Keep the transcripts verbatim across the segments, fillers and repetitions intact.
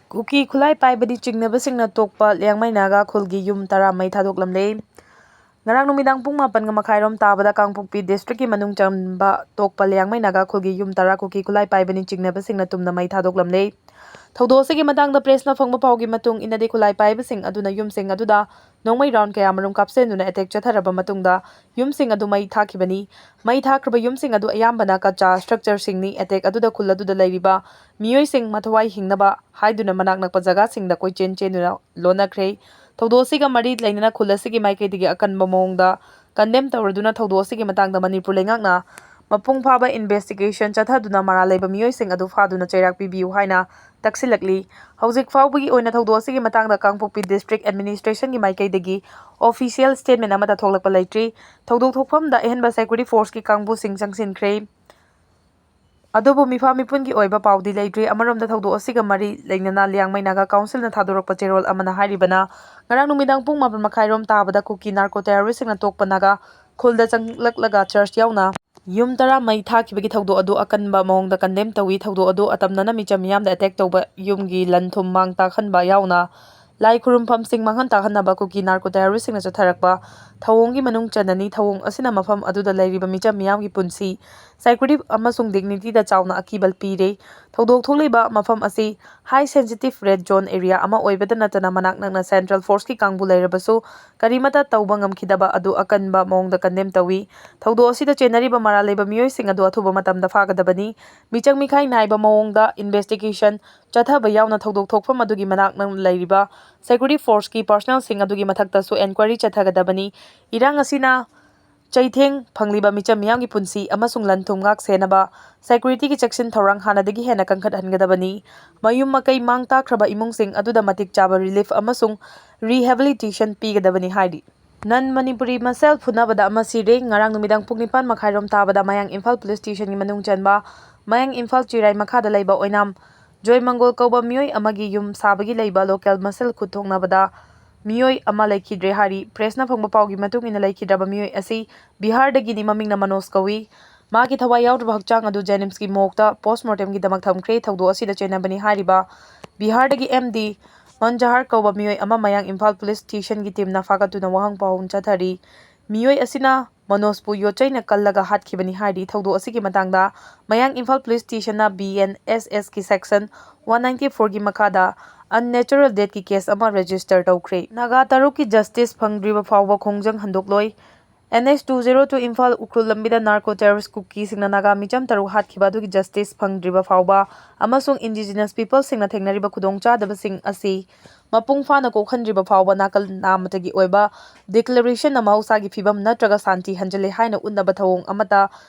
ꯀꯨꯀꯤ ꯈꯨꯠꯂꯥꯏ ꯄꯥꯏꯕꯗꯤ ꯆꯤꯡꯅꯕꯁꯤꯡꯅ ꯇꯣꯛꯄ ꯂꯤꯌꯥꯡꯃꯩ ꯅꯥꯒꯥ ꯈꯨꯜꯒꯤ ꯌꯨꯝ ꯇꯔꯥ ꯃꯩ ꯊꯥꯗꯣꯛꯂꯝꯂꯦ꯫ ꯉꯔꯥꯡ ꯅꯨꯃꯤꯗꯥꯡ ꯄꯨꯡ ꯃꯥꯄꯟꯒ ꯃꯈꯥꯏꯔꯣꯝ ꯇꯥꯕꯗ ꯀꯥꯡꯄꯣꯛꯄꯤ ꯗꯤꯁꯇ꯭ꯔꯤꯛꯀꯤ ꯃꯅꯨꯡ ꯆꯟꯕ ꯇꯣꯛꯄ ꯂꯤꯌꯥꯡꯃꯩ ꯅꯥꯒꯥ ꯈꯨꯜꯒꯤ ꯌꯨꯝ ꯇꯔꯥ ꯀꯨꯀꯤ ꯈꯨꯠꯂꯥꯏ ꯄꯥꯏꯕꯅꯤ ꯆꯤꯡꯅꯕꯁꯤꯡꯅ ꯇꯨꯝꯅ ꯃꯩ ꯊꯥꯗꯣꯛꯂꯝꯂꯦ꯫ ꯊꯧꯗꯣꯛ ꯑꯁꯤꯒꯤ ꯃꯇꯥꯡꯗ ꯄ꯭ꯔꯦꯁꯅ ꯐꯪꯕ ꯄꯥꯎꯒꯤ ꯃꯇꯨꯡ ꯏꯟꯅꯗꯤ, ꯈꯨꯠꯂꯥꯏ ꯄꯥꯏꯕꯁꯤꯡ ꯑꯗꯨꯅ ꯌꯨꯝꯁꯤꯡ ꯑꯗꯨꯗ ꯅꯣꯡꯃꯩ ꯔꯥꯎꯟ ꯀꯌꯥ ꯃꯔꯨꯝ ꯀꯥꯞꯁꯤꯟꯗꯨꯅ ꯑꯦꯇꯦꯛ ꯆꯠꯊꯔꯕ ꯃꯇꯨꯡꯗ ꯌꯨꯝꯁꯤꯡ ꯑꯗꯨ ꯃꯩ ꯊꯥꯈꯤꯕꯅꯤ꯫ ꯃꯩ ꯊꯥꯈ꯭ꯔꯕ ꯌꯨꯝꯁꯤꯡ ꯑꯗꯨ ꯑꯌꯥꯝꯕꯅ ꯀꯆꯥ ꯁ꯭ꯇ꯭ꯔꯛꯆꯔꯁꯤꯡꯅꯤ꯫ ꯑꯦꯇꯦꯛ ꯑꯗꯨꯗ ꯈꯨꯜ ꯑꯗꯨꯗ ꯂꯩꯔꯤꯕ ꯃꯤꯑꯣꯏꯁꯤꯡ ꯃꯊꯋꯥꯏ ꯍꯤꯡꯅꯕ ꯍꯥꯏꯗꯨꯅ ꯃꯅꯥꯛ ꯅꯛꯄ ꯖꯒꯥꯁꯤꯡꯗ ꯀꯣꯏꯆꯦꯟ ꯆꯦꯟꯗꯨꯅ ꯂꯣꯟꯅꯈ꯭ꯔꯦ꯫ ꯊꯧꯗꯣꯛ ꯑꯁꯤꯒ ꯃꯔꯤ ꯂꯩꯅꯅ ꯈꯨꯜ ꯑꯁꯤꯒꯤ ꯃꯥꯏꯀꯩꯗꯒꯤ ꯑꯀꯟꯕ ꯃꯑꯣꯡꯗ ꯀꯟꯗꯦꯝ ꯇꯧꯔꯗꯨꯅ ꯊꯧꯗꯣꯛ ꯑꯁꯤꯒꯤ ꯃꯇꯥꯡꯗ ꯃꯅꯤꯄꯨꯔ ꯂꯩꯉꯥꯛꯅ ꯃꯄꯨꯡ ꯐꯥꯕ ꯏꯟꯚꯦꯁꯇꯤꯒꯦꯁꯟ ꯆꯠꯊꯗꯨꯅ ꯃꯔꯥꯜ ꯂꯩꯕ ꯃꯤꯑꯣꯏꯁꯤꯡ ꯑꯗꯨ ꯐꯥꯗꯨꯅ ꯆꯩꯔꯥꯛ ꯄꯤꯕꯤꯌꯨ ꯍꯥꯏꯅ ꯇꯛꯁꯤꯜꯂꯛꯂꯤ꯫ ꯍꯧꯖꯤꯛ ꯐꯥꯎꯕꯒꯤ ꯑꯣꯏꯅ ꯊꯧꯗꯣꯛ ꯑꯁꯤꯒꯤ ꯃꯇꯥꯡꯗ ꯀꯥꯡꯄꯣꯛꯄꯤ ꯗꯤꯁꯇ꯭ꯔꯤꯛ ꯑꯦꯗꯃꯤꯅꯤꯁꯇ꯭ꯔꯦꯁꯟꯒꯤ ꯃꯥꯏꯀꯩꯗꯒꯤ ꯑꯣꯐꯤꯁꯤꯌꯦꯜ ꯁ꯭ꯇꯦꯠꯃꯦꯟ ꯑꯃꯠꯇ ꯊꯣꯛꯂꯛꯄ ꯂꯩꯇ꯭ꯔꯤ꯫ ꯊꯧꯗꯣꯛ ꯊꯣꯛꯐꯝꯗ ꯑꯍꯦꯟꯕ ꯁꯦꯀ꯭ꯌꯨꯔꯤꯇꯤ ꯐꯣꯔꯁꯀꯤ ꯀꯥꯡꯕꯨꯁꯤꯡ ꯆꯪꯁꯤꯟꯈ꯭ꯔꯦ꯫ ꯑꯗꯨꯕꯨ ꯃꯤꯐꯥ ꯃꯤꯄꯨꯟꯒꯤ ꯑꯣꯏꯕ ꯄꯥꯎꯗꯤ ꯂꯩꯇ꯭ꯔꯤ꯫ ꯑꯃꯔꯣꯝꯗ ꯊꯧꯗꯣꯛ ꯑꯁꯤꯒ ꯃꯔꯤ ꯂꯩꯅꯅ ꯂꯤꯌꯥꯡꯃꯩ ꯅꯥꯒꯥ ꯀꯥꯎꯟꯁꯤꯜꯅ ꯊꯥꯗꯣꯔꯛꯄ ꯆꯦꯔꯣꯜ ꯑꯃꯅ ꯍꯥꯏꯔꯤꯕꯅ, ꯉꯔꯥꯡ ꯅꯨꯃꯤꯗꯥꯡ ꯄꯨꯡ ꯃꯥꯄꯟ ꯃꯈꯥꯏꯔꯣꯝ ꯇꯥꯕꯗ ꯀꯨꯀꯤ ꯅꯥꯔꯀꯣ ꯇꯦꯔꯣꯔꯤꯁꯁꯤꯡꯅ ꯇꯣꯛꯄ ꯅꯥꯒꯥ ꯈꯨꯜꯗ ꯆꯪꯂꯛꯂꯒ ꯆꯔꯆ ꯌꯥꯎꯅ ꯌꯨꯝ ꯇꯔꯥ ꯃꯩ ꯊꯥꯈꯤꯕꯒꯤ ꯊꯧꯗꯣꯛ ꯑꯗꯨ ꯑꯀꯟꯕ ꯃꯑꯣꯡꯗ ꯀꯟꯗꯦꯝ ꯇꯧꯏ꯫ ꯊꯧꯗꯣꯛ ꯑꯗꯨ ꯑꯇꯝꯅꯅ ꯃꯤꯆꯝ ꯃꯤꯌꯥꯝꯗ ꯑꯦꯇꯦꯛ ꯇꯧꯕ, ꯌꯨꯝꯒꯤ ꯂꯟ ꯊꯨꯝ ꯃꯥꯡ ꯇꯥꯛꯍꯟꯕ ꯌꯥꯎꯅ ꯂꯥꯏ ꯈꯨꯔꯨꯝꯐꯝꯁꯤꯡ ꯃꯥꯡꯍꯟ ꯇꯥꯛꯍꯟꯅꯕ ꯀꯨꯀꯤ ꯅꯥꯔꯀꯣ ꯇꯦꯔꯣꯔꯤꯁꯁꯤꯡꯅ ꯆꯠꯊꯔꯛꯄ ꯊꯧꯑꯣꯡꯒꯤ ꯃꯅꯨꯡ ꯆꯟꯅꯅꯤ꯫ ꯊꯧꯑꯣꯡ ꯑꯁꯤꯅ ꯃꯐꯝ ꯑꯗꯨꯗ ꯂꯩꯔꯤꯕ ꯃꯤꯆꯝ ꯃꯤꯌꯥꯝꯒꯤ ꯄꯨꯟꯁꯤ, ꯁꯦꯀ꯭ꯌꯨꯔꯤꯇꯤ ꯑꯃꯁꯨꯡ ꯗꯤꯒꯅꯤꯇꯤꯗ ꯆꯥꯎꯅ ꯑꯀꯤꯕ ꯄꯤꯔꯦ꯫ ꯊꯧꯗꯣꯛ ꯊꯣꯛꯂꯤꯕ ꯃꯐꯝ ꯑꯁꯤ ꯍꯥꯏ ꯁꯦꯟꯁꯤꯇꯤꯚ ꯔꯦꯗ ꯖꯣꯟ ꯑꯦꯔꯤꯌꯥ ꯑꯃ ꯑꯣꯏꯕꯗ ꯅꯠꯇꯅ ꯃꯅꯥꯛ ꯅꯛꯅ ꯁꯦꯟꯇ꯭ꯔꯦꯜ ꯐꯣꯔꯁꯀꯤ ꯀꯥꯡꯕꯨ ꯂꯩꯔꯕꯁꯨ ꯀꯔꯤꯃꯠꯇ ꯇꯧꯕ ꯉꯝꯈꯤꯗꯕ ꯑꯗꯨ ꯑꯀꯟꯕ ꯃꯑꯣꯡꯗ ꯀꯟꯗꯦꯝ ꯇꯧꯏ꯫ ꯊꯧꯗꯣꯛ ꯑꯁꯤꯗ ꯆꯦꯟꯅꯔꯤꯕ ꯃꯔꯥꯜ ꯂꯩꯕ ꯃꯤꯑꯣꯏꯁꯤꯡ ꯑꯗꯨ ꯑꯊꯨꯕ ꯃꯇꯝꯗ ꯐꯥꯒꯗꯕꯅꯤ꯫ ꯃꯤꯆꯪ ꯃꯤꯈꯥꯏ ꯅꯥꯏꯕ ꯃꯑꯣꯡꯗ ꯏꯟꯚꯦꯁꯇꯤꯒꯦꯁꯟ ꯆꯠꯊꯕ ꯌꯥꯎꯅ ꯊꯧꯗꯣꯛ ꯊꯣꯛꯐꯝ ꯑꯗꯨꯒꯤ ꯃꯅꯥꯛ ꯅꯛꯅ ꯂꯩꯔꯤꯕ ꯁꯦꯀ꯭ꯌꯨꯔꯤꯇꯤ ꯐꯣꯔꯁꯀꯤ ꯄꯥꯔꯁꯅꯦꯜꯁꯤꯡ ꯑꯗꯨꯒꯤ ꯃꯊꯛꯇꯁꯨ ꯑꯦꯟꯀ꯭ꯋꯥꯏꯔꯤ ꯆꯠꯊꯒꯗꯕꯅꯤ꯫ ꯏꯔꯥꯡ ꯑꯁꯤꯅ ꯆꯩꯊꯦꯡ ꯐꯪꯂꯤꯕ ꯃꯤꯆꯝ ꯃꯤꯌꯥꯝꯒꯤ ꯄꯨꯟꯁꯤ ꯑꯃꯁꯨꯡ ꯂꯟ ꯊꯨꯝ ꯉꯥꯛ ꯁꯦꯟꯅꯕ ꯁꯦꯀ꯭ꯌꯨꯔꯤꯇꯤꯒꯤ ꯆꯦꯛꯁꯤꯟ ꯊꯧꯔꯥꯡ ꯍꯥꯟꯅꯗꯒꯤ ꯍꯦꯟꯅ ꯀꯟꯈꯠꯍꯟꯒꯗꯕꯅꯤ꯫ ꯃꯌꯨꯝ ꯃꯀꯩ ꯃꯥꯡ ꯇꯥꯛꯈ꯭ꯔꯕ ꯏꯃꯨꯡꯁꯤꯡ ꯑꯗꯨꯗ ꯃꯇꯤꯛ ꯆꯥꯕ ꯔꯤꯂꯤꯐ ꯑꯃꯁꯨꯡ ꯔꯤꯍꯦꯕꯤꯂꯤꯇꯦꯁꯟ ꯄꯤꯒꯗꯕꯅꯤ ꯍꯥꯏꯔꯤ꯫ ꯅꯟ ꯃꯅꯤꯄꯨꯔꯤ ꯃꯁꯦꯜ ꯐꯨꯅꯕꯗ ꯑꯃ ꯁꯤꯔꯦ꯫ ꯉꯔꯥꯡ ꯅꯨꯃꯤꯗꯥꯡ ꯄꯨꯡ ꯅꯤꯄꯥꯟ ꯃꯈꯥꯏꯔꯣꯝ ꯇꯥꯕꯗ ꯃꯌꯥꯡ ꯏꯝꯐꯥꯜ ꯄꯨꯂꯤꯁ ꯁ꯭ꯇꯦꯁꯟꯒꯤ ꯃꯅꯨꯡ ꯆꯟꯕ ꯃꯌꯥꯡ ꯏꯝꯐꯥꯜ ꯆꯤꯔꯥꯏ ꯃꯈꯥꯗ ꯂꯩꯕ ꯑꯣꯏꯅꯥꯝ ꯖꯣꯏꯃꯪꯒꯣꯜ ꯀꯧꯕ ꯃꯤꯑꯣꯏ ꯑꯃꯒꯤ ꯌꯨꯝ ꯁꯥꯕꯒꯤ ꯂꯩꯕ ꯂꯣꯀꯦꯜ ꯃꯁꯦꯜ ꯈꯨꯠ ꯊꯣꯛꯅꯕꯗ ꯃꯤꯑꯣꯏ ꯑꯃ ꯂꯩꯈꯤꯗ꯭ꯔꯦ ꯍꯥꯏꯔꯤ꯫ ꯄ꯭ꯔꯦꯁꯅ ꯐꯪꯕ ꯄꯥꯎꯒꯤ ꯃꯇꯨꯡ ꯏꯟꯅ, ꯂꯩꯈꯤꯗ꯭ꯔꯕ ꯃꯤꯑꯣꯏ ꯑꯁꯤ ꯕꯤꯍꯥꯔꯗꯒꯤꯅꯤ, ꯃꯃꯤꯡꯅ ꯃꯅꯣꯖ ꯀꯧꯏ꯫ ꯃꯥꯒꯤ ꯊꯋꯥꯏ ꯌꯥꯎꯗ꯭ꯔꯕ ꯍꯛꯆꯥꯡ ꯑꯗꯨ ꯖꯦꯅꯤꯝꯁꯀꯤ ꯃꯣꯔꯒꯇ ꯄꯣꯁꯃꯣꯔꯇꯦꯝꯒꯤꯗꯃꯛ ꯊꯝꯈ꯭ꯔꯦ꯫ ꯊꯧꯗꯣꯛ ꯑꯁꯤꯗ ꯆꯦꯟꯅꯕꯅꯤ ꯍꯥꯏꯔꯤꯕ ꯕꯤꯍꯥꯔꯗꯒꯤ ꯑꯦꯝ ꯗꯤ ꯃꯟꯖꯍꯥꯔ ꯀꯧꯕ ꯃꯤꯑꯣꯏ ꯑꯃ ꯃꯌꯥꯡ ꯏꯝꯐꯥꯜ ꯄꯨꯂꯤꯁ ꯁ꯭ꯇꯦꯁꯟꯒꯤ ꯇꯤꯝꯅ ꯐꯥꯒꯠꯇꯨꯅ ꯋꯥꯍꯪ ꯄꯥꯎꯍꯪ ꯆꯠꯊꯔꯤ꯫ ꯃꯤꯑꯣꯏ ꯑꯁꯤꯅ ꯃꯅꯣꯖꯄꯨ ꯌꯣꯠꯆꯩꯅ ꯀꯜꯂꯒ ꯍꯥꯠꯈꯤꯕꯅꯤ ꯍꯥꯏꯔꯤ꯫ ꯊꯧꯗꯣꯛ ꯑꯁꯤꯒꯤ ꯃꯇꯥꯡꯗ ꯃꯌꯥꯡ ꯏꯝꯐꯥꯜ ꯄꯨꯂꯤꯁ ꯁ꯭ꯇꯦꯁꯟꯅ ꯕꯤ ꯑꯦꯟ ꯑꯦꯁ ꯑꯦꯁꯀꯤ ꯁꯦꯛꯁꯟ ꯋꯥꯟ ꯅꯥꯏꯟꯇꯤ ꯐꯣꯔꯒꯤ ꯃꯈꯥꯗ ꯑꯟꯅꯦꯆꯔꯦꯜ ꯗꯦꯠꯀꯤ ꯀꯦꯁ ꯑꯃ ꯔꯦꯖꯤꯁꯇꯔ ꯇꯧꯈ꯭ꯔꯦ꯫ ꯅꯥꯒꯥ ꯇꯔꯨꯛꯀꯤ ꯖꯁꯇꯤꯁ ꯐꯪꯗ꯭ꯔꯤꯕ ꯐꯥꯎꯕ ꯈꯣꯡꯖꯪ ꯍꯟꯗꯣꯛꯂꯣꯏ꯫ N S two zero two Imphal Ukhrul ꯂꯝꯕꯤꯗ ꯅꯥꯔꯀꯣ ꯇꯦꯔꯣꯔꯤꯁ ꯀꯨꯀꯤꯁꯤꯡꯅ ꯅꯥꯒꯥ ꯃꯤꯆꯝ ꯇꯔꯨꯛ ꯍꯥꯠꯈꯤꯕ ꯑꯗꯨꯒꯤ ꯖꯁꯇꯤꯁ ꯐꯪꯗ꯭ꯔꯤꯕ ꯐꯥꯎꯕ ꯑꯃꯁꯨꯡ ꯏꯟꯗꯤꯖꯤꯅꯁ ꯄꯤꯄꯜꯁꯤꯡꯅ ꯊꯦꯡꯅꯔꯤꯕ ꯈꯨꯗꯣꯡꯆꯥꯗꯕꯁꯤꯡ ꯑꯁꯤ ꯃꯄꯨꯡ ꯐꯥꯅ ꯀꯣꯛꯍꯟꯗ꯭ꯔꯤꯕ ꯐꯥꯎꯕ ꯅꯥꯀꯜ ꯅꯥꯃꯇꯒꯤ ꯑꯣꯏꯕ ꯗꯤꯀ꯭ꯂꯦꯔꯦꯁꯟꯅ ꯃꯍꯧꯁꯥꯒꯤ ꯐꯤꯕꯝ ꯅꯠꯇ꯭ꯔꯒ ꯁꯥꯟꯇꯤ ꯍꯟꯖꯤꯜꯂꯦ ꯍꯥꯏꯅ ꯎꯠꯅꯕ ꯊꯧꯑꯣꯡ ꯑꯃꯠꯇ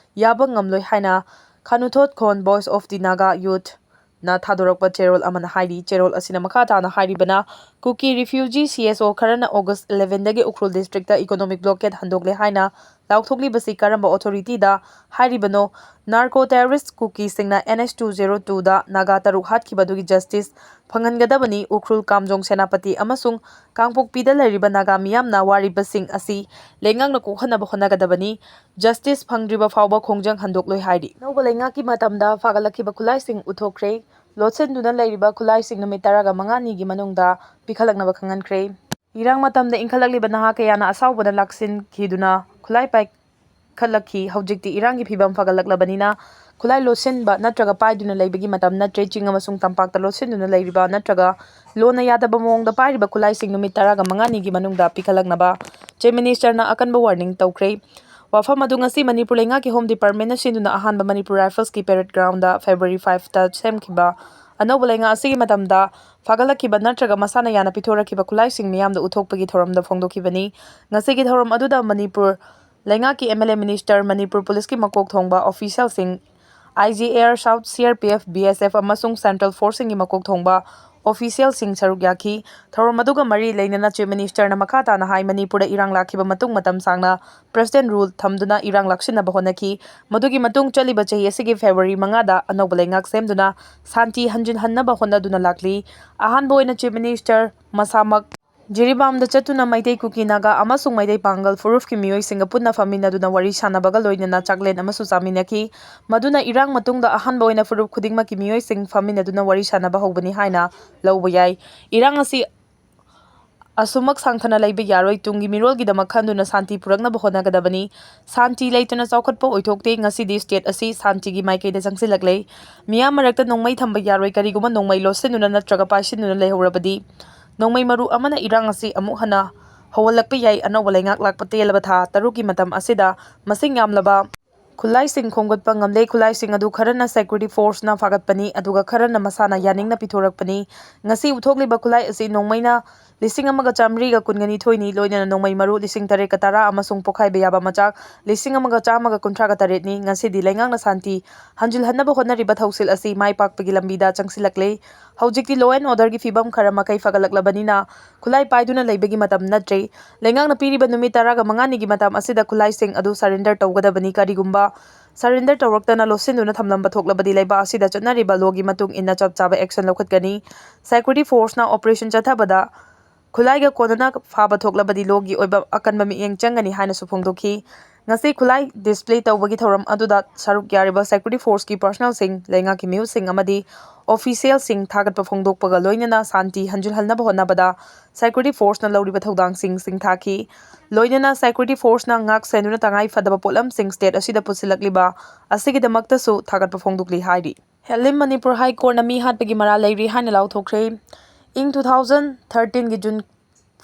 ꯌꯥꯕ ꯉꯝꯂꯣꯏ ꯍꯥꯏꯅ ꯈꯥꯅꯨꯊꯣꯠ ꯈꯣꯟ ꯚꯣꯏꯁ ꯑꯣꯐ ꯗꯤ ꯅꯥꯒꯥ ꯌꯨꯠ ꯅ ꯊꯥꯗꯣꯔꯛꯄ ꯆꯦꯔꯣꯜ ꯑꯃꯅ ꯍꯥꯏꯔꯤ꯫ ꯆꯦꯔꯣꯜ ꯑꯁꯤꯅ ꯃꯈꯥ ꯇꯥꯅ ꯍꯥꯏꯔꯤꯕꯅ, ꯀꯨꯀꯤ ꯔꯤꯐ꯭ꯌꯨꯖꯤ ꯁꯤ ꯑꯦꯁ ꯑꯣ ꯈꯔꯅ ꯑꯣꯒꯁ ꯏꯂꯦꯚꯦꯟꯗꯒꯤ ꯎꯈ꯭ꯔꯨꯜ ꯗꯤꯁꯇ꯭ꯔꯤꯛꯇ ꯏꯀꯣꯅꯣꯃꯤꯛ ꯕ꯭ꯂꯣꯀꯦꯠ ꯍꯟꯗꯣꯛꯂꯦ ꯍꯥꯏꯅ ꯂꯥꯎꯊꯣꯛꯂꯤꯕꯁꯤ ꯀꯔꯝꯕ ꯑꯣꯊꯣꯔꯤꯇꯤꯗ ꯍꯥꯏꯔꯤꯕꯅꯣ? ꯅꯥꯔꯀꯣ ꯇꯦꯔꯣꯔꯤꯁ ꯀꯨꯀꯤꯁꯤꯡꯅ ꯑꯦꯟ ꯑꯦꯁ ꯇꯨ ꯖꯦꯔꯣ ꯇꯨꯗ ꯅꯥꯒꯥ ꯇꯔꯨꯛ ꯍꯥꯠꯈꯤꯕꯗꯨꯒꯤ ꯖꯁꯇꯤꯁ ꯐꯪꯍꯟꯒꯗꯕꯅꯤ꯫ ꯎꯈ꯭ꯔꯨꯜ, ꯀꯥꯝꯖꯣꯡ, ꯁꯦꯅꯥꯄꯇꯤ ꯑꯃꯁꯨꯡ ꯀꯥꯡꯄꯣꯛꯄꯤꯗ ꯂꯩꯔꯤꯕ ꯅꯥꯒꯥ ꯃꯤꯌꯥꯝꯅ ꯋꯥꯔꯤꯕꯁꯤꯡ ꯑꯁꯤ ꯂꯩꯉꯥꯛꯅ ꯀꯣꯛꯍꯟꯅꯕ ꯍꯣꯠꯅꯒꯗꯕꯅꯤ꯫ ꯖꯁꯇꯤꯁ ꯐꯪꯗ꯭ꯔꯤꯕ ꯐꯥꯎꯕ ꯈꯣꯡꯖꯪ ꯍꯟꯗꯣꯛꯂꯣꯏ ꯍꯥꯏꯔꯤ꯫ ꯑꯅꯧꯕ ꯂꯩꯉꯥꯛꯀꯤ ꯃꯇꯝꯗ ꯐꯥꯒꯠꯂꯛꯈꯤꯕ ꯈꯨꯠꯂꯥꯏꯁꯤꯡ ꯎꯠꯊꯣꯛꯈ꯭ꯔꯦ꯫ ꯂꯣꯠꯁꯤꯟꯗꯨꯅ ꯂꯩꯔꯤꯕ ꯈꯨꯠꯂꯥꯏꯁꯤꯡ ꯅꯨꯃꯤꯠ ꯇꯔꯥꯒ ꯃꯉꯥꯅꯤꯒꯤ ꯃꯅꯨꯡꯗ ꯄꯤꯈꯠꯂꯛꯅꯕ ꯈꯪꯍꯟꯈ꯭ꯔꯦ꯫ ꯏꯔꯥꯡ ꯃꯇꯝꯗ ꯏꯟꯈꯠꯂꯛꯂꯤꯕ ꯅꯍꯥ ꯀꯌꯥꯅ ꯑꯁꯥꯎꯕꯗ ꯂꯥꯛꯁꯤꯟꯈꯤꯗꯨꯅ ꯈꯨꯠꯂꯥꯏ ꯄꯥꯏꯈꯠꯂꯛꯈꯤ꯫ ꯍꯧꯖꯤꯛꯇꯤ ꯏꯔꯥꯡꯒꯤ ꯐꯤꯕꯝ ꯐꯒꯠꯂꯛꯂꯕꯅꯤꯅ ꯈꯨꯠꯂꯥꯏ ꯂꯣꯠꯁꯤꯟꯕ ꯅꯠꯇ꯭ꯔꯒ ꯄꯥꯏꯗꯨꯅ ꯂꯩꯕꯒꯤ ꯃꯇꯝ ꯅꯠꯇ꯭ꯔꯦ꯫ ꯆꯤꯡ ꯑꯃꯁꯨꯡ ꯇꯝꯄꯥꯛꯇ ꯂꯣꯠꯁꯤꯟꯗꯨꯅ ꯂꯩꯔꯤꯕ ꯅꯠꯇ꯭ꯔꯒ ꯂꯣꯟꯅ ꯌꯥꯗꯕ ꯃꯑꯣꯡꯗ ꯄꯥꯏꯔꯤꯕ ꯈꯨꯠꯂꯥꯏꯁꯤꯡ ꯅꯨꯃꯤꯠ ꯇꯔꯥꯒ ꯃꯉꯥꯅꯤꯒꯤ ꯃꯅꯨꯡꯗ ꯄꯤꯈꯠꯂꯛꯅꯕ Chief Ministerꯅ ꯑꯀꯟꯕ warning ꯇꯧꯈ꯭ꯔꯦ꯫ ꯋꯥꯐꯝ ꯑꯗꯨ ꯉꯁꯤ ꯃꯅꯤꯄꯨꯔ ꯂꯩꯉꯥꯛꯀꯤ Home Departmentꯅ ꯁꯤꯟꯗꯨꯅ ꯑꯍꯥꯟꯕ ꯃꯅꯤꯄꯨꯔ Riflesꯀꯤ parade groundꯗ February fiveꯇ ꯁꯦꯝꯈꯤꯕ ꯑꯅꯧꯕ ꯂꯩꯉꯥꯛ ꯑꯁꯤꯒꯤ ꯃꯇꯝꯗ ꯐꯥꯒꯠꯂꯛꯈꯤꯕ ꯅꯠꯇ꯭ꯔꯒ ꯃꯁꯥꯅ ꯌꯥꯅ ꯄꯤꯊꯣꯔꯛꯈꯤꯕ ꯈꯨꯠꯂꯥꯏꯁꯤꯡ ꯃꯤꯌꯥꯝꯗ ꯎꯠꯊꯣꯛꯄꯒꯤ ꯊꯧꯔꯝꯗ ꯐꯣꯡꯗꯣꯛꯈꯤꯕꯅꯤ꯫ ꯉꯁꯤꯒꯤ ꯊꯧꯔꯝ ꯑꯗꯨꯗ ꯃꯅꯤꯄꯨꯔ ꯂꯩꯉꯥꯛꯀꯤ M L A, minister, Manipur ꯄꯨꯂꯤꯁꯀꯤ ꯃꯀꯣꯛ ꯊꯣꯡꯕ officialꯁꯤꯡ, I G, air, south, C R P F, B S F ꯑꯃꯁꯨꯡ central forceꯁꯤꯡꯒꯤ ꯃꯀꯣꯛ ꯊꯣꯡꯕ officialꯁꯤꯡ ꯁꯔꯨꯛ ꯌꯥꯈꯤ꯫ ꯊꯧꯔꯝ ꯑꯗꯨꯒ ꯃꯔꯤ ꯂꯩꯅꯅ Chief Ministerꯅ ꯃꯈꯥ ꯇꯥꯅ ꯍꯥꯏ, ꯃꯅꯤꯄꯨꯔꯗ ꯏꯔꯥꯡ ꯂꯥꯛꯈꯤꯕ ꯃꯇꯨꯡ ꯃꯇꯝ ꯁꯥꯡꯅ President rule ꯊꯝꯗꯨꯅ ꯏꯔꯥꯡ ꯂꯥꯛꯁꯤꯟꯅꯕ ꯍꯣꯠꯅꯈꯤ꯫ ꯃꯗꯨꯒꯤ ꯃꯇꯨꯡ ꯆꯠꯂꯤꯕ ꯆꯍꯤ ꯑꯁꯤꯒꯤ February ꯃꯉꯥꯗ ꯑꯅꯧꯕ ꯂꯩꯉꯥꯛ ꯁꯦꯝꯗꯨꯅ ꯁꯥꯟꯇꯤ ꯍꯟꯖꯤꯟꯍꯟꯅꯕ ꯍꯣꯠꯅꯗꯨꯅ ꯂꯥꯛꯂꯤ꯫ ꯑꯍꯥꯟꯕ ꯑꯣꯏꯅ Chief Minister ꯃꯁꯥꯃꯛ ꯖꯤꯔꯤꯕꯥꯝꯗ ꯆꯠꯇꯨꯅ ꯃꯩꯇꯩ, ꯀꯨꯀꯤ, ꯅꯥꯒꯥ ꯑꯃꯁꯨꯡ ꯃꯩꯇꯩ ꯄꯥꯡꯒꯜ ꯐꯨꯔꯨꯞꯀꯤ ꯃꯤꯑꯣꯏꯁꯤꯡꯒ ꯄꯨꯟꯅ ꯐꯝꯃꯤꯟꯅꯗꯨꯅ ꯋꯥꯔꯤ ꯁꯥꯟꯅꯕꯒ ꯂꯣꯏꯅꯅ ꯆꯥꯛꯂꯦꯟ ꯑꯃꯁꯨ ꯆꯥꯃꯤꯟꯅꯈꯤ꯫ ꯃꯗꯨꯅ ꯏꯔꯥꯡ ꯃꯇꯨꯡꯗ ꯑꯍꯥꯟꯕ ꯑꯣꯏꯅ ꯐꯨꯔꯨꯞ ꯈꯨꯗꯤꯡꯃꯛꯀꯤ ꯃꯤꯑꯣꯏꯁꯤꯡ ꯐꯝꯃꯤꯟꯅꯗꯨꯅ ꯋꯥꯔꯤ ꯁꯥꯟꯅꯕ ꯍꯧꯕꯅꯤ ꯍꯥꯏꯅ ꯂꯧꯕ ꯌꯥꯏ꯫ ꯏꯔꯥꯡ ꯑꯁꯤ ꯑꯁꯨꯃꯛ ꯁꯥꯡꯊꯅ ꯂꯩꯕ ꯌꯥꯔꯣꯏ꯫ ꯇꯨꯡꯒꯤ ꯃꯤꯔꯣꯜꯒꯤꯗꯃꯛ ꯈꯟꯗꯨꯅ ꯁꯥꯟꯇꯤ ꯄꯨꯔꯛꯅꯕ ꯍꯣꯠꯅꯒꯗꯕꯅꯤ꯫ ꯁꯥꯟꯇꯤ ꯂꯩꯇꯅ ꯆꯥꯎꯈꯠꯄ ꯑꯣꯏꯊꯣꯛꯇꯦ꯫ ꯉꯁꯤꯗꯤ ꯁ꯭ꯇꯦꯠ ꯑꯁꯤ ꯁꯥꯟꯇꯤꯒꯤ ꯃꯥꯏꯀꯩꯗ ꯆꯪꯁꯤꯜꯂꯛꯂꯦ꯫ ꯃꯤꯌꯥꯝ ꯃꯔꯛꯇ ꯅꯣꯡꯃꯩ ꯊꯝꯕ ꯌꯥꯔꯣꯏ꯫ ꯀꯔꯤꯒꯨꯝꯕ ꯅꯣꯡꯃꯩ ꯂꯣꯠꯁꯤꯟꯗꯨꯅ ꯅꯠꯇ꯭ꯔꯒ ꯄꯥꯏꯁꯤꯟꯗꯨꯅ ꯂꯩꯍꯧꯔꯕꯗꯤ, ꯅꯣꯡꯃꯩ ꯃꯔꯨ ꯑꯃꯅ ꯏꯔꯥꯡ ꯑꯁꯤ ꯑꯃꯨꯛ ꯍꯟꯅ ꯍꯧꯍꯜꯂꯛꯄ ꯌꯥꯏ꯫ ꯑꯅꯧꯕ ꯂꯩꯉꯥꯛ ꯂꯥꯛꯄ ꯇꯦꯜꯂꯕ ꯊꯥ ꯇꯔꯨꯛꯀꯤ ꯃꯇꯝ ꯑꯁꯤꯗ ꯃꯁꯤꯡ ꯌꯥꯝꯂꯕ ꯈꯨꯠꯂꯥꯏꯁꯤꯡ ꯈꯣꯝꯒꯠꯄ ꯉꯝꯂꯦ꯫ ꯈꯨꯠꯂꯥꯏꯁꯤꯡ ꯑꯗꯨ ꯈꯔꯅ security forceꯅ ꯐꯥꯒꯠꯄꯅꯤ, ꯑꯗꯨꯒ ꯈꯔꯅ ꯃꯁꯥꯅ ꯌꯥꯅꯤꯡꯅ ꯄꯤꯊꯣꯔꯛꯄꯅꯤ꯫ ꯉꯁꯤ ꯎꯠꯊꯣꯛꯂꯤꯕ ꯈꯨꯠꯂꯥꯏ ꯑꯁꯤ ꯅꯣꯡꯃꯩꯅ ꯂꯤꯁꯤꯡ ꯑꯃꯒ ꯆꯥꯃꯔꯤꯒ ꯀꯨꯟꯒꯅꯤꯊꯣꯏꯅꯤ, ꯂꯣꯏꯅꯅ ꯅꯣꯡꯃꯩ ꯃꯔꯨ ꯂꯤꯁꯤꯡ ꯇꯔꯦꯠꯀ ꯇꯔꯥ ꯑꯃꯁꯨꯡ ꯄꯣꯈꯥꯏꯕ ꯌꯥꯕ ꯃꯆꯥꯛ ꯂꯤꯁꯤꯡ ꯑꯃꯒ ꯆꯥꯝꯃꯒ ꯀꯨꯟꯊ꯭ꯔꯥꯒ ꯇꯔꯦꯠꯅꯤ꯫ ꯉꯁꯤꯗꯤ ꯂꯩꯉꯥꯛꯅ ꯁꯥꯟꯇꯤ ꯍꯟꯖꯤꯜꯍꯟꯅꯕ ꯍꯣꯠꯅꯔꯤꯕ ꯊꯧꯁꯤꯜ ꯑꯁꯤ ꯃꯥꯏ ꯄꯥꯛꯄꯒꯤ ꯂꯝꯕꯤꯗ ꯆꯪꯁꯤꯜꯂꯛꯂꯦ꯫ ꯍꯧꯖꯤꯛꯇꯤ law and orderꯒꯤ ꯐꯤꯕꯝ ꯈꯔ ꯃꯈꯩ ꯐꯒꯠꯂꯛꯂꯕꯅꯤꯅ, ꯈꯨꯠꯂꯥꯏ ꯄꯥꯏꯗꯨꯅ ꯂꯩꯕꯒꯤ ꯃꯇꯝ ꯅꯠꯇ꯭ꯔꯦ꯫ ꯂꯩꯉꯥꯛꯅ ꯄꯤꯔꯤꯕ ꯅꯨꯃꯤꯠ ꯇꯔꯥꯒ ꯃꯉꯥꯅꯤꯒꯤ ꯃꯇꯝ ꯑꯁꯤꯗ ꯈꯨꯠꯂꯥꯏꯁꯤꯡ ꯑꯗꯨ surrender ꯇꯧꯒꯗꯕꯅꯤ꯫ ꯀꯔꯤꯒꯨꯝꯕ surrender ꯇꯧꯔꯛꯇꯅ ꯂꯣꯠꯁꯤꯟꯗꯨꯅ ꯊꯝꯂꯝꯕ ꯊꯣꯛꯂꯕꯗꯤ, ꯂꯩꯕꯥꯛ ꯑꯁꯤꯗ ꯆꯠꯅꯔꯤꯕ lawꯒꯤ ꯃꯇꯨꯡ ꯏꯟꯅ ꯆꯞ ꯆꯥꯕ action ꯂꯧꯈꯠꯀꯅꯤ꯫ Security forceꯅ operation ꯆꯠꯊꯕꯗ ꯈꯨꯠꯂꯥꯏꯒ ꯀꯣꯟꯅꯅ ꯐꯥꯕ ꯊꯣꯛꯂꯕꯗꯤ lawꯒꯤ ꯑꯣꯏꯕ ꯑꯀꯟꯕ ꯃꯤꯠꯌꯦꯡ ꯆꯪꯒꯅꯤ ꯍꯥꯏꯅꯁꯨ ꯐꯣꯡꯗꯣꯛꯈꯤ꯫ ꯉꯁꯤ ꯈꯨꯠꯂꯥꯏ display ꯇꯧꯕꯒꯤ ꯊꯧꯔꯝ ꯑꯗꯨꯗ ꯁꯔꯨꯛ ꯌꯥꯔꯤꯕ security forceꯀꯤ personnelꯁꯤꯡ, ꯂꯩꯉꯥꯛꯀꯤ ꯃꯤꯍꯨꯠꯁꯤꯡ ꯑꯃꯗꯤ officialꯁꯤꯡ ꯊꯥꯒꯠꯄ ꯐꯣꯡꯗꯣꯛꯄꯒ ꯂꯣꯏꯅꯅ ꯁꯥꯟꯇꯤ ꯍꯟꯖꯤꯜꯍꯟꯅꯕ ꯍꯣꯠꯅꯕꯗ security forceꯅ ꯂꯧꯔꯤꯕ ꯊꯧꯗꯥꯡꯁꯤꯡ ꯁꯤꯡꯊꯥꯈꯤ꯫ ꯂꯣꯏꯅꯅ security forceꯅ ꯉꯥꯛ ꯁꯦꯟꯗꯨꯅ ꯇꯉꯥꯏ ꯐꯗꯕ ꯄꯣꯠꯂꯝꯁꯤꯡ state ꯑꯁꯤꯗ ꯄꯨꯁꯤꯜꯂꯛꯂꯤꯕ ꯑꯁꯤꯒꯤꯗꯃꯛꯇꯁꯨ ꯊꯥꯒꯠꯄ ꯐꯣꯡꯗꯣꯛꯂꯤ ꯍꯥꯏꯔꯤ꯫ ꯍꯦꯂꯤꯝ ꯃꯅꯤꯄꯨꯔ High Courtꯅ ꯃꯤ ꯍꯥꯠꯄꯒꯤ ꯃꯔꯥꯜ ꯂꯩꯔꯤ ꯍꯥꯏꯅ ꯂꯥꯎꯊꯣꯛꯈ꯭ꯔꯦ꯫ ꯏꯪ two thousand thirteenꯒꯤ June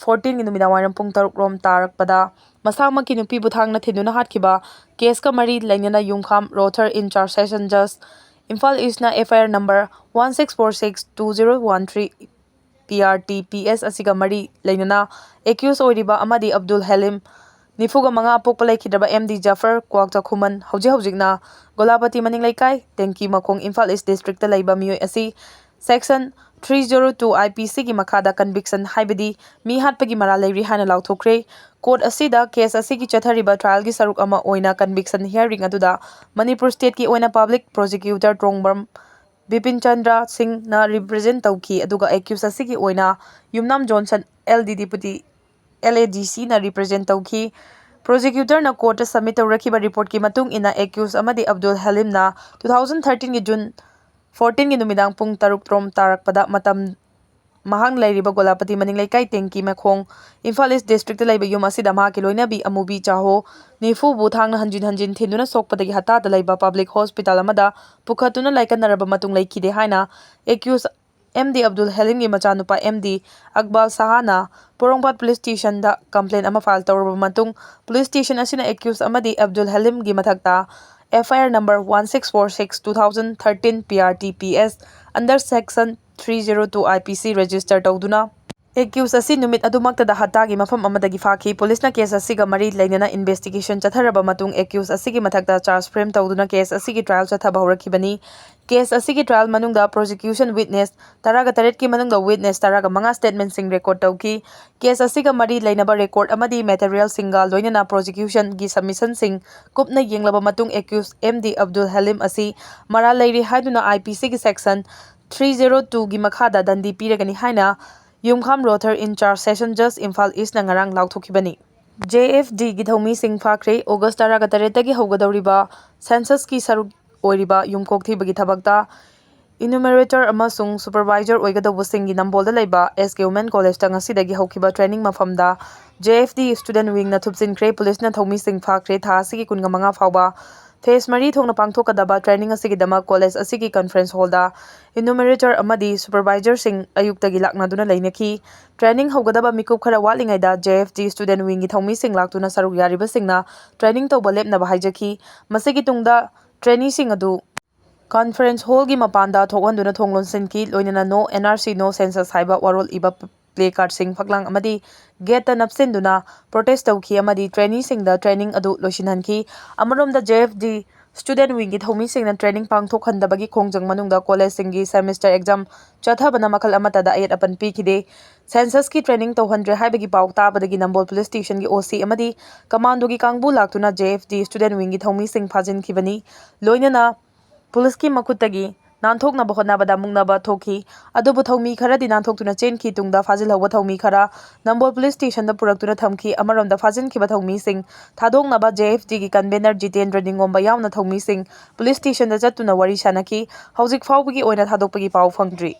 fourteenꯒꯤ ꯅꯨꯃꯤꯗꯥꯡ ꯋꯥꯏꯔꯝ ꯄꯨꯡ ꯇꯔꯨꯛ ꯔꯣꯝ ꯇꯥꯔꯛꯄꯗ ꯃꯁꯥꯃꯛꯀꯤ ꯅꯨꯄꯤꯕꯨ ꯊꯥꯡꯅ ꯊꯤꯟꯗꯨꯅ ꯍꯥꯠꯈꯤꯕ caseꯀ ꯃꯔꯤ ꯂꯩꯅꯅ ꯌꯨꯝꯈꯥꯝ ꯔꯣꯊꯔ in charge session judge Imphal Eastꯅ FIR number one six four six two zero one three PRTPS ꯑꯁꯤꯒ ꯃꯔꯤ ꯂꯩꯅꯅ accused ꯑꯣꯏꯔꯤꯕ ꯑꯃꯗꯤ ꯑꯕꯗꯨꯜ ꯍꯦꯂꯤꯝ, ꯅꯤꯐꯨꯒ ꯃꯉꯥ, ꯑꯄꯣꯛꯄ ꯂꯩꯈꯤꯗ꯭ꯔꯕ ꯑꯦꯝ ꯗꯤ ꯖꯐꯔ, ꯀ꯭ꯋꯥꯛꯆꯥꯛꯈꯨꯃꯟ, ꯍꯧꯖꯤꯛ ꯍꯧꯖꯤꯛꯅ ꯒꯣꯂꯥꯄꯇꯤ ꯃꯅꯤꯡ ꯂꯩꯀꯥꯏ, ꯇꯦꯡꯀꯤ ꯃꯈꯣꯡ, ꯏꯝꯐꯥꯜ East Districtꯇ ꯂꯩꯕ ꯃꯤꯑꯣꯏ ꯑꯁꯤ section three zero two IPCꯒꯤ ꯃꯈꯥꯗ conviction, ꯍꯥꯏꯕꯗꯤ ꯃꯤ ꯍꯥꯠꯄꯒꯤ ꯃꯔꯥꯜ ꯂꯩꯔꯤ ꯍꯥꯏꯅ ꯂꯥꯎꯊꯣꯛꯈ꯭ꯔꯦ꯫ Court ꯑꯁꯤꯗ case ꯑꯁꯤꯒꯤ ꯆꯠꯊꯔꯤꯕ trialꯒꯤ ꯁꯔꯨꯛ ꯑꯃ ꯑꯣꯏꯅ conviction hearing ꯑꯗꯨꯗ ꯃꯅꯤꯄꯨꯔ stateꯀꯤ ꯑꯣꯏꯅ public prosecutor ꯇ꯭ꯔꯣꯡꯕ꯭ꯔꯝ ꯕꯤꯄꯤꯟ ꯆꯟꯗ꯭ꯔ ꯁꯤꯡꯅ ꯔꯤꯄ꯭ꯔꯖꯦꯟ ꯇꯧꯈꯤ, ꯑꯗꯨꯒ ꯑꯦꯀ꯭ꯌꯨꯁ ꯑꯁꯤꯒꯤ ꯑꯣꯏꯅ Yumnam Johnson, L D deputy, L A D ꯁꯤꯅ ꯔꯤꯄ꯭ꯔꯖꯦꯟ ꯇꯧꯈꯤ꯫ ꯄ꯭ꯔꯣꯁꯤꯀ꯭ꯌꯨꯇꯔꯅ ꯀꯣꯔꯠꯇ ꯁꯕꯃꯤꯠ ꯇꯧꯔꯛꯈꯤꯕ ꯔꯤꯄꯣꯔꯠꯀꯤ ꯃꯇꯨꯡ ꯏꯟꯅ, ꯑꯦꯀ꯭ꯌꯨꯁ ꯑꯃꯗꯤ ꯑꯕꯗꯨꯜ ꯍꯂꯤꯝꯅ ꯇꯨ ꯊꯥꯎꯖꯟ ꯊꯥꯔꯇꯤꯟꯒꯤ ꯖꯨꯟ ꯐꯣꯔꯇꯤꯟꯒꯤ ꯅꯨꯃꯤꯗꯥꯡ ꯄꯨꯡ ꯇꯔꯨꯛ ꯇꯔꯣꯝ ꯇꯥꯔꯛꯄꯗ ꯃꯇꯝ ꯃꯍꯥꯛꯅ ꯂꯩꯔꯤꯕ ꯒꯣꯂꯥꯄꯇꯤ ꯃꯅꯤꯡ ꯂꯩꯀꯥꯏ ꯇꯦꯡꯀꯤ ꯃꯈꯣꯡ, ꯏꯝꯐꯥꯜ ꯏꯁ ꯗꯤꯁꯇ꯭ꯔꯤꯛꯇ ꯂꯩꯕ ꯌꯨꯝ ꯑꯁꯤꯗ ꯃꯍꯥꯛꯀꯤ ꯂꯣꯏꯅꯕꯤ ꯑꯃꯨꯕꯤ ꯆꯥꯍꯣ ꯅꯤꯐꯨꯕꯨ ꯊꯥꯡꯅ ꯍꯟꯖꯤꯟ ꯍꯟꯖꯤꯟ ꯊꯤꯟꯗꯨꯅ ꯁꯣꯛꯄꯗꯒꯤ ꯍꯇꯥꯗ ꯂꯩꯕ ꯄꯕ꯭ꯂꯤꯛ ꯍꯣꯁꯄꯤꯇꯥꯜ ꯑꯃꯗ ꯄꯨꯈꯠꯇꯨꯅ ꯂꯥꯏꯀꯠꯅꯔꯕ ꯃꯇꯨꯡ ꯂꯩꯈꯤꯗꯦ ꯍꯥꯏꯅ ꯑꯦꯀ꯭ꯌꯨꯁ ꯑꯦꯝ ꯗꯤ ꯑꯕꯗꯨꯜ ꯍꯂꯤꯝꯒꯤ ꯃꯆꯥꯅꯨꯄꯥ ꯑꯦꯝ ꯗꯤ ꯑꯛꯕꯥꯜ ꯁꯍꯥꯅ ꯄꯣꯔꯣꯝꯄꯥꯠ ꯄꯨꯂꯤꯁ ꯁ꯭ꯇꯦꯁꯟꯗ ꯀꯝꯄ꯭ꯂꯦꯟ ꯑꯃ ꯐꯥꯏꯜ ꯇꯧꯔꯕ ꯃꯇꯨꯡ, ꯄꯨꯂꯤꯁ ꯁ꯭ꯇꯦꯁꯟ ꯑꯁꯤꯅ ꯑꯦꯀ꯭ꯌꯨꯁ ꯑꯃꯗꯤ ꯑꯕꯗꯨꯜ ꯍꯂꯤꯝꯒꯤ ꯃꯊꯛꯇ F I R number one six four six two thousand thirteen P R T P S under section three zero two I P C register ꯇꯧꯗꯨꯅ ꯑꯦꯀ꯭ꯌꯨꯁ ꯑꯁꯤ ꯅꯨꯃꯤꯠ ꯑꯗꯨꯃꯛꯇꯗ ꯍꯠꯇꯥꯒꯤ ꯃꯐꯝ ꯑꯃꯗꯒꯤ ꯐꯥꯈꯤ꯫ ꯄꯨꯂꯤꯁꯅ ꯀꯦꯁ ꯑꯁꯤꯒ ꯃꯔꯤ ꯂꯩꯅꯅ ꯏꯟꯚꯦꯁꯇꯤꯒꯦꯁꯟ ꯆꯠꯊꯔꯕ ꯃꯇꯨꯡ, ꯑꯦꯀ꯭ꯌꯨꯁ ꯑꯁꯤꯒꯤ ꯃꯊꯛꯇ ꯆꯥꯔꯖ ꯐ꯭ꯔꯦꯝ ꯇꯧꯗꯨꯅ ꯀꯦꯁ ꯑꯁꯤꯒꯤ ꯇ꯭ꯔꯥꯏꯜ ꯆꯠꯊꯕ ꯍꯧꯔꯛꯈꯤꯕꯅꯤ꯫ ꯀꯦꯁ ꯑꯁꯤꯒꯤ ꯇ꯭ꯔꯥꯏꯜ ꯃꯅꯨꯡꯗ ꯄ꯭ꯔꯣꯁꯤꯀ꯭ꯌꯨꯁꯟ ꯋꯤꯠꯅꯦꯁ ꯇꯔꯥꯒ ꯇꯔꯦꯠꯀꯤ ꯃꯅꯨꯡꯗ ꯋꯤꯠꯅꯦꯁ ꯇꯔꯥꯒ ꯃꯉꯥ ꯁ꯭ꯇꯦꯠꯃꯦꯟꯁꯤꯡ ꯔꯦꯀꯣꯔꯗ ꯇꯧꯈꯤ꯫ ꯀꯦꯁ ꯑꯁꯤꯒ ꯃꯔꯤ ꯂꯩꯅꯕ ꯔꯦꯀꯣꯔꯗ ꯑꯃꯗꯤ ꯃꯦꯇꯔꯤꯌꯦꯜꯁꯤꯡꯒ ꯂꯣꯏꯅꯅ ꯄ꯭ꯔꯣꯁꯤꯀ꯭ꯌꯨꯁꯟꯒꯤ ꯁꯕꯃꯤꯁꯟꯁꯤꯡ ꯀꯨꯞꯅ ꯌꯦꯡꯂꯕ ꯃꯇꯨꯡ, ꯑꯦꯀ꯭ꯌꯨꯁ ꯑꯦꯝ ꯗꯤ ꯑꯕꯗꯨꯜ ꯍꯂꯤꯝ ꯑꯁꯤ ꯃꯔꯥꯜ ꯂꯩꯔꯤ ꯍꯥꯏꯗꯨꯅ I P C ꯒꯤ section three zero two ꯒꯤ ꯃꯈꯥꯗ ꯗꯟꯗꯤ ꯄꯤꯔꯒꯅꯤ ꯍꯥꯏꯅ ꯌꯨꯝꯈꯥꯝ ꯔꯣꯊꯔ ꯏꯟ ꯆꯥꯔꯖ ꯁꯦꯁꯟ ꯖꯁ ꯏꯝꯐꯥꯜ ꯏꯁꯅ ꯉꯔꯥꯡ ꯂꯥꯎꯊꯣꯛꯈꯤꯕꯅꯤ꯫ ꯖꯦ ꯑꯦꯐ ꯗꯤꯒꯤ ꯊꯧꯃꯤꯁꯤꯡ ꯐꯥꯈ꯭ꯔꯦ꯫ ꯑꯣꯒꯁ ꯇꯔꯥꯒ ꯇꯔꯦꯠꯇꯒꯤ ꯍꯧꯒꯗꯧꯔꯤꯕ ꯁꯦꯟꯁꯁꯀꯤ ꯁꯔꯨꯛ ꯑꯣꯏꯔꯤꯕ ꯌꯨꯝꯀꯣꯛ ꯊꯤꯕꯒꯤ ꯊꯕꯛꯇ ꯏꯅꯨꯃꯦꯔꯦꯇꯔ ꯑꯃꯁꯨꯡ ꯁꯨꯄꯔꯚꯥꯏꯖꯔ ꯑꯣꯏꯒꯗꯧꯕꯁꯤꯡꯒꯤ ꯅꯝꯕꯣꯜꯗ ꯂꯩꯕ ꯑꯦꯁ ꯀꯦ ꯋꯨꯃꯦꯟ ꯀꯣꯂꯦꯖꯇ ꯉꯁꯤꯗꯒꯤ ꯍꯧꯈꯤꯕ ꯇ꯭ꯔꯦꯅꯤꯡ ꯃꯐꯝꯗ ꯖꯦ ꯑꯦꯐ ꯗꯤ ꯁ꯭ꯇꯨꯗꯦꯟꯠ ꯋꯤꯡꯅ ꯊꯨꯞꯆꯤꯟꯈ꯭ꯔꯦ꯫ ꯄꯨꯂꯤꯁꯅ ꯊꯧꯃꯤꯁꯤꯡ ꯐꯥꯈ꯭ꯔꯦ꯫ ꯊꯥ ꯑꯁꯤꯒꯤ ꯀꯨꯟꯃꯉꯥ ꯐꯥꯎꯕ ꯐꯦꯁ ꯃꯔꯤ ꯊꯣꯛꯅ ꯄꯥꯡꯊꯣꯛꯀꯗꯕ ꯇ꯭ꯔꯦꯅꯤꯡ ꯑꯁꯤꯒꯤꯗꯃꯛ ꯀꯣꯂꯦꯖ ꯑꯁꯤꯒꯤ ꯀꯟꯐꯔꯦꯟꯁ ꯍꯣꯜꯗ ꯏꯅꯨꯃꯦꯔꯦꯇꯔ ꯑꯃꯗꯤ ꯁꯨꯄꯔꯚꯥꯏꯖꯔꯁꯤꯡ ꯑꯌꯨꯛꯇꯒꯤ ꯂꯥꯛꯅꯗꯨꯅ ꯂꯩꯅꯈꯤ꯫ ꯇ꯭ꯔꯦꯅꯤꯡ ꯍꯧꯒꯗꯕ ꯃꯤꯀꯨꯞ ꯈꯔ ꯋꯥꯠꯂꯤꯉꯩꯗ ꯖꯦ ꯑꯦꯐ ꯗꯤ ꯁ꯭ꯇꯨꯗꯦꯟꯠ ꯋꯤꯡꯒꯤ ꯊꯧꯃꯤꯁꯤꯡ ꯂꯥꯛꯇꯨꯅ ꯁꯔꯨꯛ ꯌꯥꯔꯤꯕꯁꯤꯡꯅ ꯇ꯭ꯔꯦꯅꯤꯡ ꯇꯧꯕ ꯂꯦꯞꯅꯕ ꯍꯥꯏꯖꯈꯤ꯫ ꯃꯁꯤꯒꯤ ꯇꯨꯡꯗ ꯇ꯭ꯔꯦꯅꯤꯁꯤꯡ ꯑꯗꯨ ꯀꯟꯐꯔꯦꯟꯁ ꯍꯣꯜꯒꯤ ꯃꯄꯥꯟꯗ ꯊꯣꯛꯍꯟꯗꯨꯅ ꯊꯣꯡ ꯂꯣꯟꯁꯤꯟꯈꯤ, ꯂꯣꯏꯅꯅ "No N R C, No Census" ꯍꯥꯏꯕ ꯋꯥꯔꯣꯜ ꯏꯕ ꯄ꯭ꯂꯦ ꯀꯥꯔꯗꯁꯤꯡ ꯐꯛꯂꯥꯡ ꯑꯃꯗꯤ ꯒꯦꯠꯇ ꯅꯞꯁꯤꯟꯗꯨꯅ ꯄ꯭ꯔꯣꯇꯦꯁ ꯇꯧꯈꯤ ꯑꯃꯗꯤ ꯇ꯭ꯔꯦꯅꯤꯁꯤꯡꯗ ꯇ꯭ꯔꯦꯅꯤꯡ ꯑꯗꯨ ꯂꯣꯏꯁꯤꯟꯍꯟꯈꯤ꯫ ꯑꯃꯔꯣꯝꯗ, ꯖꯦ ꯑꯦꯐ ꯗꯤ ꯁ꯭ꯇꯨꯗꯦꯟꯠ ꯋꯤꯡꯒꯤ ꯊꯧꯃꯤꯁꯤꯡꯅ ꯇ꯭ꯔꯦꯅꯤꯡ ꯄꯥꯡꯊꯣꯛꯍꯟꯗꯕꯒꯤ ꯈꯣꯡꯖꯪ ꯃꯅꯨꯡꯗ ꯀꯣꯂꯦꯖꯁꯤꯡꯒꯤ ꯁꯦꯃꯤꯁꯇꯔ ꯑꯦꯛꯖꯥꯝ ꯆꯠꯊꯕꯅ ꯃꯈꯜ ꯑꯃꯠꯇꯗ ꯑꯌꯦꯠ ꯑꯄꯟ ꯄꯤꯈꯤꯗꯦ꯫ ꯁꯦꯟꯁꯁꯀꯤ ꯇ꯭ꯔꯦꯅꯤꯡ ꯇꯧꯍꯟꯗ꯭ꯔꯦ ꯍꯥꯏꯕꯒꯤ ꯄꯥꯎ ꯇꯥꯕꯗꯒꯤ ꯅꯝꯕꯣꯜ ꯄꯨꯂꯤꯁ ꯁ꯭ꯇꯦꯁꯟꯒꯤ ꯑꯣ ꯁꯤ ꯑꯃꯗꯤ ꯀꯃꯥꯟꯗꯣꯒꯤ ꯀꯥꯡꯕꯨ ꯂꯥꯛꯇꯨꯅ ꯖꯦ ꯑꯦꯐ ꯗꯤ ꯁ꯭ꯇꯨꯗꯦꯟꯠ ꯋꯤꯡꯒꯤ ꯊꯧꯃꯤꯁꯤꯡ ꯐꯥꯖꯤꯟꯈꯤꯕꯅꯤ꯫ ꯂꯣꯏꯅꯅ ꯄꯨꯂꯤꯁꯀꯤ ꯃꯈꯨꯠꯇꯒꯤ ꯅꯥꯟꯊꯣꯛꯅꯕ ꯍꯣꯠꯅꯕꯗ ꯃꯨꯛꯅꯕ ꯊꯣꯛꯈꯤ꯫ ꯑꯗꯨꯕꯨ ꯊꯧꯃꯤ ꯈꯔꯗꯤ ꯅꯥꯟꯊꯣꯛꯇꯨꯅ ꯆꯦꯟꯈꯤ꯫ ꯇꯨꯡꯗ ꯐꯥꯖꯤꯜꯍꯧꯕ ꯊꯧꯃꯤ ꯈꯔ ꯅꯝꯕꯣꯜ ꯄꯨꯂꯤꯁ ꯁ꯭ꯇꯦꯁꯟꯗ ꯄꯨꯔꯛꯇꯨꯅ ꯊꯝꯈꯤ꯫ ꯑꯃꯔꯣꯝꯗ ꯐꯥꯖꯤꯟꯈꯤꯕ ꯊꯧꯃꯤꯁꯤꯡ ꯊꯥꯗꯣꯛꯅꯕ ꯖꯦ ꯑꯦꯐ ꯇꯤꯒꯤ ꯀꯟꯚꯦꯅꯔ ꯖꯤꯇꯦꯟꯗ꯭ꯔ ꯅꯤꯡꯉꯣꯝꯕ ꯌꯥꯎꯅ ꯊꯧꯃꯤꯁꯤꯡ ꯄꯨꯂꯤꯁ ꯁ꯭ꯇꯦꯁꯟꯗ ꯆꯠꯇꯨꯅ ꯋꯥꯔꯤ ꯁꯥꯅꯈꯤ꯫ ꯍꯧꯖꯤꯛ ꯐꯥꯎꯕꯒꯤ ꯑꯣꯏꯅ ꯊꯥꯗꯣꯛꯄꯒꯤ ꯄꯥꯎ ꯐꯪꯗ꯭ꯔꯤ꯫